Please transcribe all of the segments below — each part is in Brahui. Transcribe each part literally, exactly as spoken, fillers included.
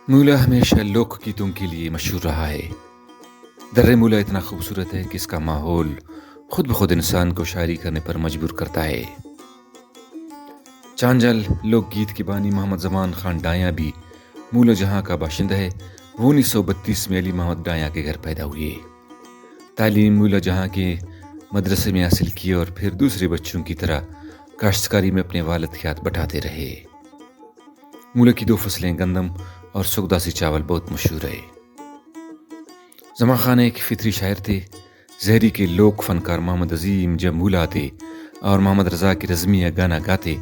مولا ہمیشہ لوک گیتوں کے لیے مشہور رہا ہے۔ در مولا اتنا خوبصورت ہے کہ اس کا ماحول خود بخود انسان کو شاعری کرنے پر مجبور کرتا ہے۔ چانجل لوک گیت کے بانی محمد زمان خان ڈایاں بھی مولا جہاں کا باشندہ ہے۔ وہ انیس سو بتیس میں علی محمد ڈایاں کے گھر پیدا ہوئے۔ تعلیم مولا جہاں کے مدرسے میں حاصل کی اور پھر دوسرے بچوں کی طرح کاشتکاری میں اپنے والد کے ہاتھ بٹاتے رہے۔ مولا کی دو فصلیں گندم اور سگداسی چاول بہت مشہور ہے۔ زمان خان ایک فطری شاعر تھے۔ زہری کے لوک فنکار محمد عظیم جب مولا آتے اور محمد رضا کے رزمیہ گانا گاتے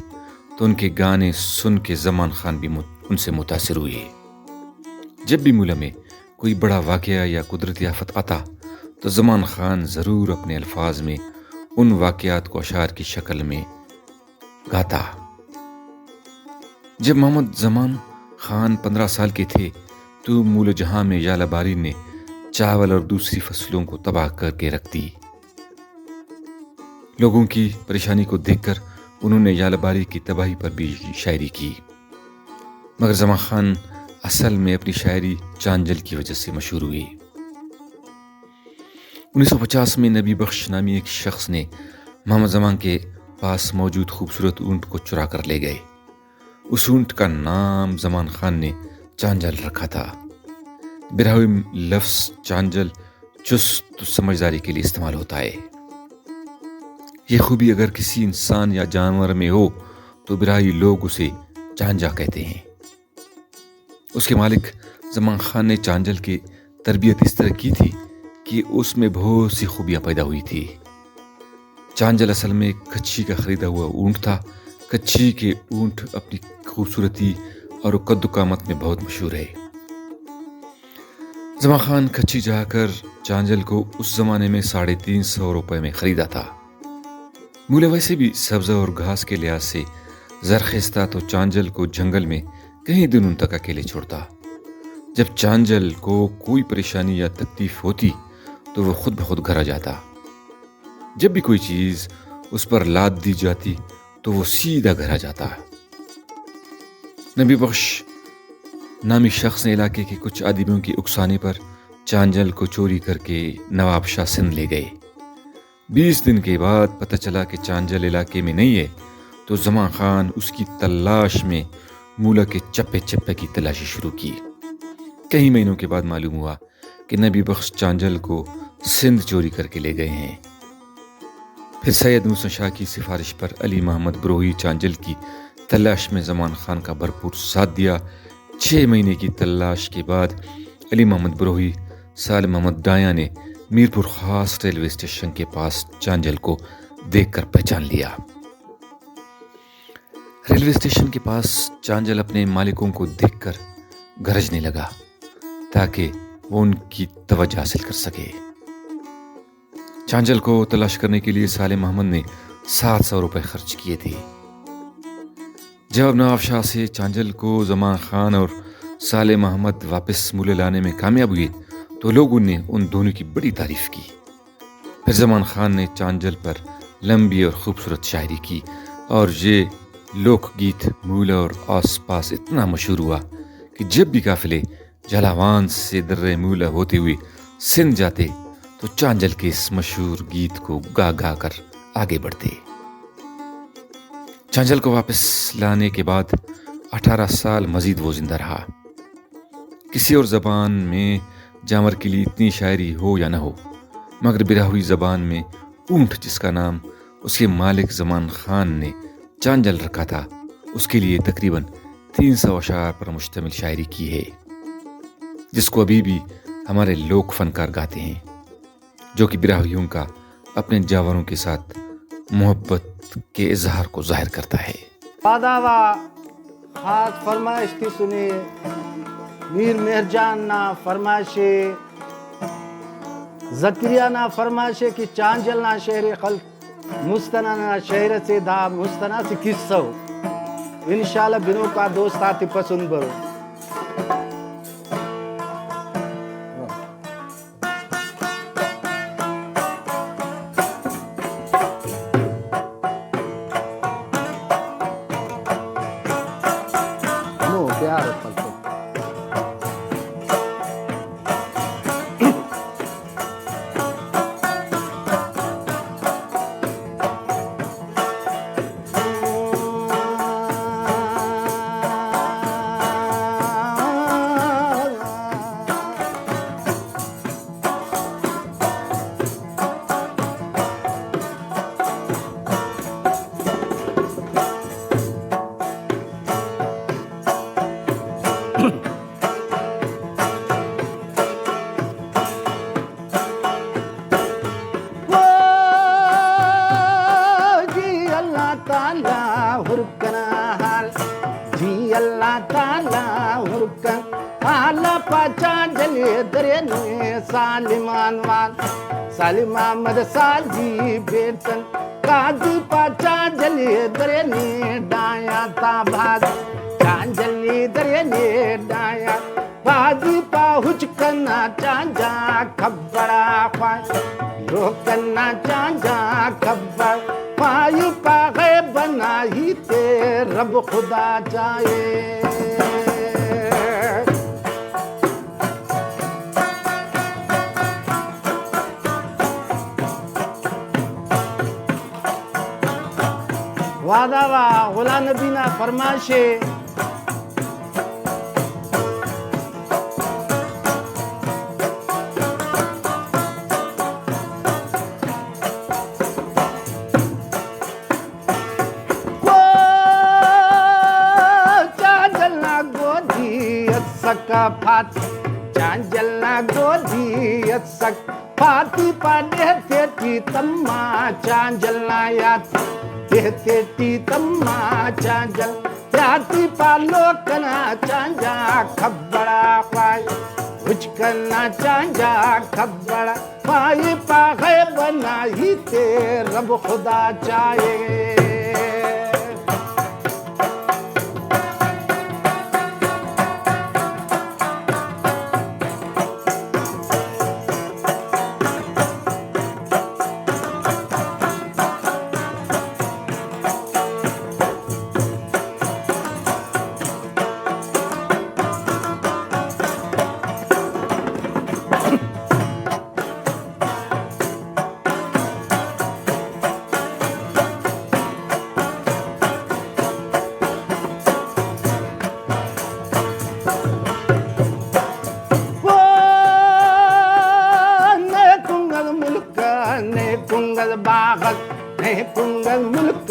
تو ان کے گانے سن کے زمان خان بھی مت-، ان سے متاثر ہوئے۔ جب بھی مولا میں کوئی بڑا واقعہ یا قدرتی آفت آتا تو زمان خان ضرور اپنے الفاظ میں ان واقعات کو اشعار کی شکل میں گاتا۔ جب محمد زمان خان پندرہ سال کے تھے تو مولا جہاں میں ژالہ باری نے چاول اور دوسری فصلوں کو تباہ کر کے رکھ دی۔ لوگوں کی پریشانی کو دیکھ کر انہوں نے ژالہ باری کی تباہی پر بھی شاعری کی، مگر زمان خان اصل میں اپنی شاعری چانجل کی وجہ سے مشہور ہوئی۔ انیس سو پچاس میں نبی بخش نامی ایک شخص نے محمد زمان کے پاس موجود خوبصورت اونٹ کو چرا کر لے گئے۔ اس اونٹ کا نام زمان خان نے چانجل رکھا تھا۔ براہوئی لفظ چانجل چست سمجھداری کے لیے استعمال ہوتا ہے۔ یہ خوبی اگر کسی انسان یا جانور میں ہو تو براہوئی لوگ اسے چانجا کہتے ہیں۔ اس کے مالک زمان خان نے چانجل کی تربیت اس طرح کی تھی کہ اس میں بہت سی خوبیاں پیدا ہوئی تھی۔ چانجل اصل میں کچھی کا خریدا ہوا اونٹ تھا۔ کچھی کے اونٹ اپنی خوبصورتی اور قد و قامت میں بہت مشہور ہے۔ زمان خان کچھی جا کر چانجل کو اس زمانے میں ساڑھے تین سو روپے میں خریدا تھا۔ مولا ویسے بھی سبزہ اور گھاس کے لحاظ سے زرخیز تھا تو چانجل کو جنگل میں کہیں دنوں تک اکیلے چھوڑتا۔ جب چانجل کو کوئی پریشانی یا تکلیف ہوتی تو وہ خود بخود گھر آ جاتا۔ جب بھی کوئی چیز اس پر لاد دی جاتی تو وہ سیدھا گھر آ جاتا۔ نبی بخش نامی شخص نے علاقے کے کچھ آدمیوں کے اکسانے پر چانجل کو چوری کر کے نواب شاہ سندھ لے گئے۔ بیس دن کے بعد پتہ چلا کہ چانجل علاقے میں نہیں ہے تو زمان خان اس کی تلاش میں مولا کے چپے چپے کی تلاشی شروع کی۔ کئی مہینوں کے بعد معلوم ہوا کہ نبی بخش چانجل کو سندھ چوری کر کے لے گئے ہیں۔ پھر سید موسیٰ شاہ کی سفارش پر علی محمد بروہی چانجل کی تلاش میں زمان خان کا بھرپور ساتھ دیا۔ چھ مہینے کی تلاش کے بعد علی محمد بروہی، صالح محمد ڈایاں نے میرپور خاص ریلوے اسٹیشن کے پاس چانجل کو دیکھ کر پہچان لیا۔ ریلوے اسٹیشن کے پاس چانجل اپنے مالکوں کو دیکھ کر گرجنے لگا تاکہ وہ ان کی توجہ حاصل کر سکے۔ چانجل کو تلاش کرنے کے لیے صالح محمد نے سات سو روپے خرچ کیے تھے۔ جب نواب شاہ سے چانجل کو زمان خان اور صالح محمد واپس ملے لانے میں کامیاب ہوئے تو لوگوں نے ان دونوں کی بڑی تعریف کی۔ پھر زمان خان نے چانجل پر لمبی اور خوبصورت شاعری کی اور یہ لوک گیت مولہ اور آس پاس اتنا مشہور ہوا کہ جب بھی قافلے جھالاوان سے درہ مولہ ہوتے ہوئے سندھ جاتے تو چانجل کے اس مشہور گیت کو گا گا کر آگے بڑھتے۔ چانجل کو واپس لانے کے بعد اٹھارہ سال مزید وہ زندہ رہا۔ کسی اور زبان میں جانور کے لیے اتنی شاعری ہو یا نہ ہو، مگر براہوئی زبان میں اونٹ، جس کا نام اس کے مالک زمان خان نے چانجل رکھا تھا، اس کے لیے تقریباً تین سو اشعار پر مشتمل شاعری کی ہے، جس کو ابھی بھی ہمارے لوک فنکار گاتے ہیں، جو کہ براہوئیوں کا اپنے جانوروں کے ساتھ محبت کے اظہار کو ظاہر کرتا ہے۔ پاداوا خاص فرمائش تسنے، میر مہرجان نا فرمائش ءِ، زکریا نا فرمائش ءِ کہ چانجل نا شعر ءِ خلک۔ مست ئنا ننا شعر اسے، دا مست ئنا اسہ قصہ ءُ۔ انشاءاللہ بنوکا دوست آتے پسند برو۔ ہمو پیار ءِ خلکو۔ جی اللہ تعالیٰ ہر کنا حال، جی اللہ تعالیٰ ہر کنا حال، پاچا جلی درے نے سالمان وان، سالم احمد سازی بیٹن، قاضی پاچا جلی درے نے ڈایا تا بھاز، چانجلی درے نے ڈایا۔ پادی پا ہچ کنا چانجا کھبڑا خواہی، لوک کنا چانجا کھبڑ خواہی، پا غیب نا ہیتے رب خدا چاہے۔ وعدہ وا غلام نبی نا فرمائش ءِ۔ چانجل نا گودی اسکا پھاتی، چانجل نا گودی اسکا پھاتی، پا ڈیہہ تیٹی تما چانجل نا یات، ڈیہہ تیٹی تما چانجل یاتی، پا لوک کنا چانجا کھبڑا خواہی، ہچ کنا چانجا کھبڑا خواہی، پا غیب نا ہیتے رب خدا چاہے۔ نے کنگل ملک، نے کنگل باغ، نے کنگل ملک،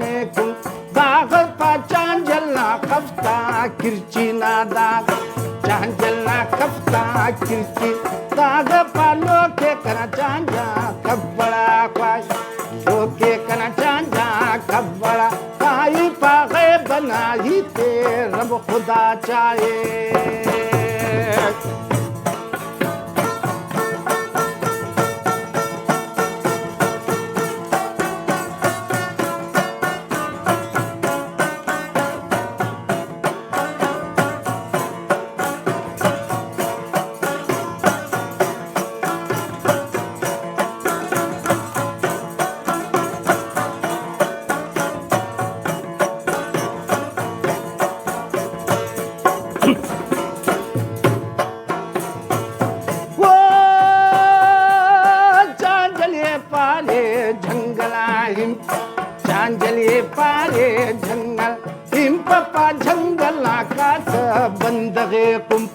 نے کنگ باغ، پا چانجل نا خفتا کرچی نا داغ، چانجل نا خفتا کرچی داغ، پا لوکے کنا چانجا کھبڑا خواہی، لوکے کنا چانجا کھبڑا خواہی، پا غیب نا ہیتے رب خدا چاہے۔ او چانجلے پارے جنگل آ ہم، چانجلے پارے جنگل ہم، پپا جنگل نا کاسہ بندغے کم،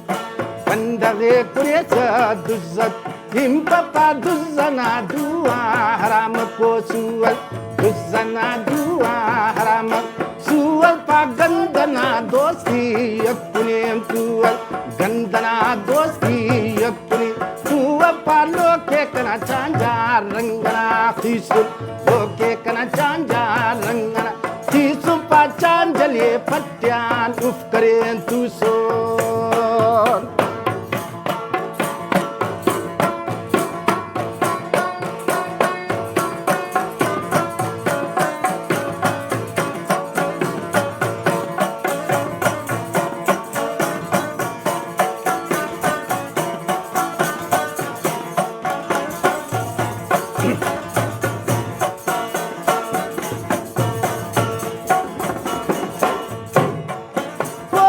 بندغے کریسہ دزت ہم، پپا دز ئنا دو آ حرام کو سول، دز ئنا دو آ حرام سول، پا گند ئنا دوستی یکنے تول، گند ئنا دوستی یکنے تول، پا لوکے کنا چانجا رنگ ئنا خیسن، لوکے کنا چانجا رنگ ئنا خیسن، پا چانجلے پٹیان اف کرین توسن۔ او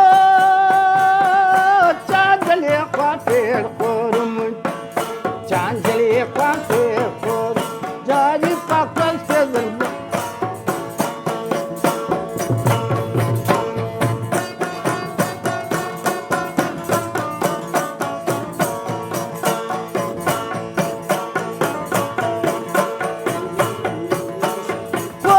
چانجلے خواپیر خورم، چانجلے خواپیر خورم، جاری پاکستان۔ او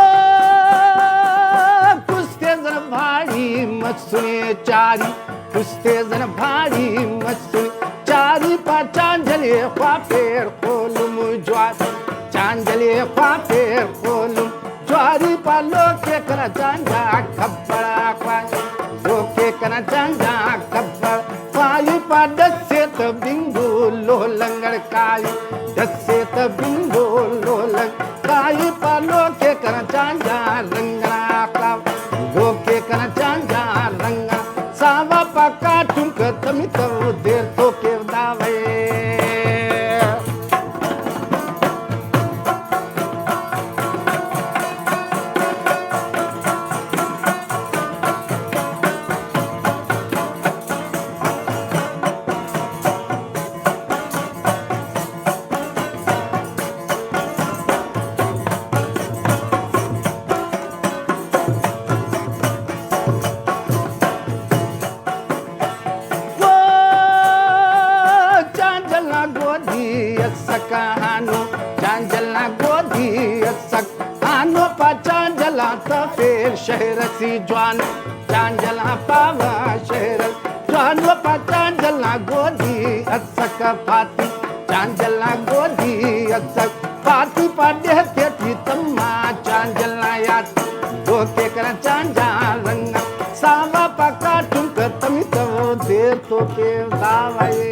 کستے زر بھاری مسنے چاری، است ئے زن بھاری مسنے، چاری پا چانجلے خواپیر خولم جوار۔ چانجلے خواپیر خولم جواری پا لوکے کنا چانجا کھپڑا خواہی۔ لوکے کنا چانجا کھپڑ خواہی پا ڈسے تہ بنگو لوہ لنگڑ کائی۔ ڈسے تہ بنگو لوہ لنگڑ کائی پا لوکے کنا چانجا رنگنا کاو۔ لوکے کنا چانجا رنگنا ساوا پا کاٹم کتمی تو دیر تو کے داوے۔ او چانجل نا گودی اسک ہانو، چانجل نا گودی اسک ہانو پا چانجل آ تفیر شہر اسی جوان۔ چانجل آ پاوا شہر جوانو پا چانجل نا گودی اسک پاتی۔ چانجل نا گودی اسک پاتی پا ڈیہہ تیٹی تما چانجل نا یات۔ لوکے کنا چانجا رنگا ساوا پا کاٹم کتمی تو دیر تو کے داوے۔